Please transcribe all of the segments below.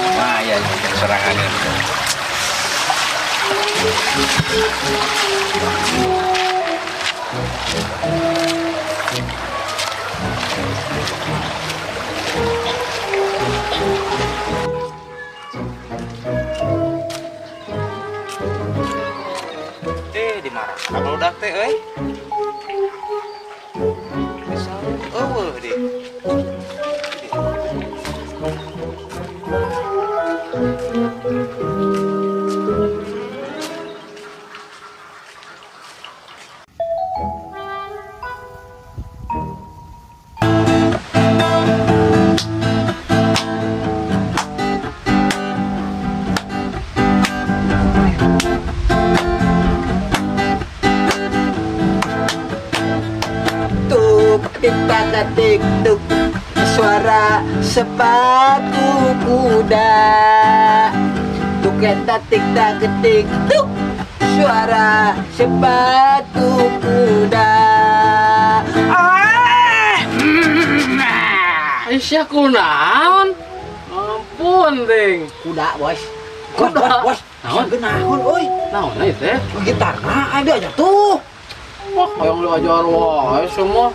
Lumayan yung serangan ini. Eh, di mana? Kalau udah teh, euy. Bisa eueuh deh. Tuk tik tak tik tuk, suara sepatu kuda. Tuk eta tik tak tik tuk, suara sepatu kuda. Ah! Aisyah kunaon? Ampun, ting. Kuda, bos. Kuda. Bos, bos. Naon? Naon euy? Naon ieu teh? Gitarna aya diajar tuh. Wah, hayang diajar wae semua.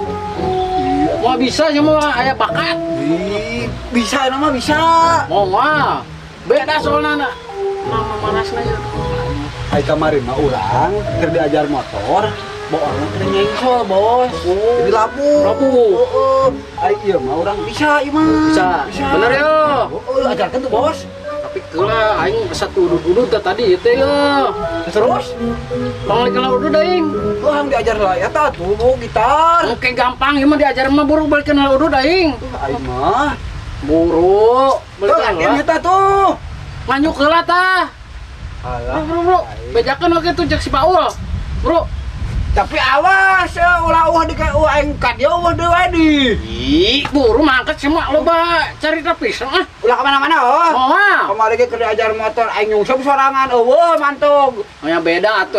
Wah, bisa semua aya bakat. Ih, bisa nama bisa. Mau mah. Beda soalna na. Nama manasna ya. Ai kamari mah urang keur diajar motor, bawa orang keur nyengsol, bos. Jadi labuh. Labuh. Heeh. Ai ieu mah urang bisa ieu mah. Bisa. Bener ya. Heeh, ajarkeun tuh, bos. Tapi keula aing satu udud-udud teh tadi ieu teh ya. Terus? Panglik heula udud aing. Wah, yang diajar lah ya tuh mau gitar. Oke gampang ieu mah diajar mah buru balikeun heula udud aing. Aing mah. Buru Tuh, balikeun latihan heula. eta tuh. Nganyuk heula tah. Alah. Bro, bro, bro. Bejakeun oke tuh cek si Paul. Bro. Tapi awas, ulah ulah di ulah aing ka dieu eueuh deui wae di. Ih, buru mangkat semua loba cari tapi ah. Ulah kemana-mana oh. Moal. Kamari ge keur diajar motor aing nyungsep sorangan eueuh mantog. Oh, yang beda atuh.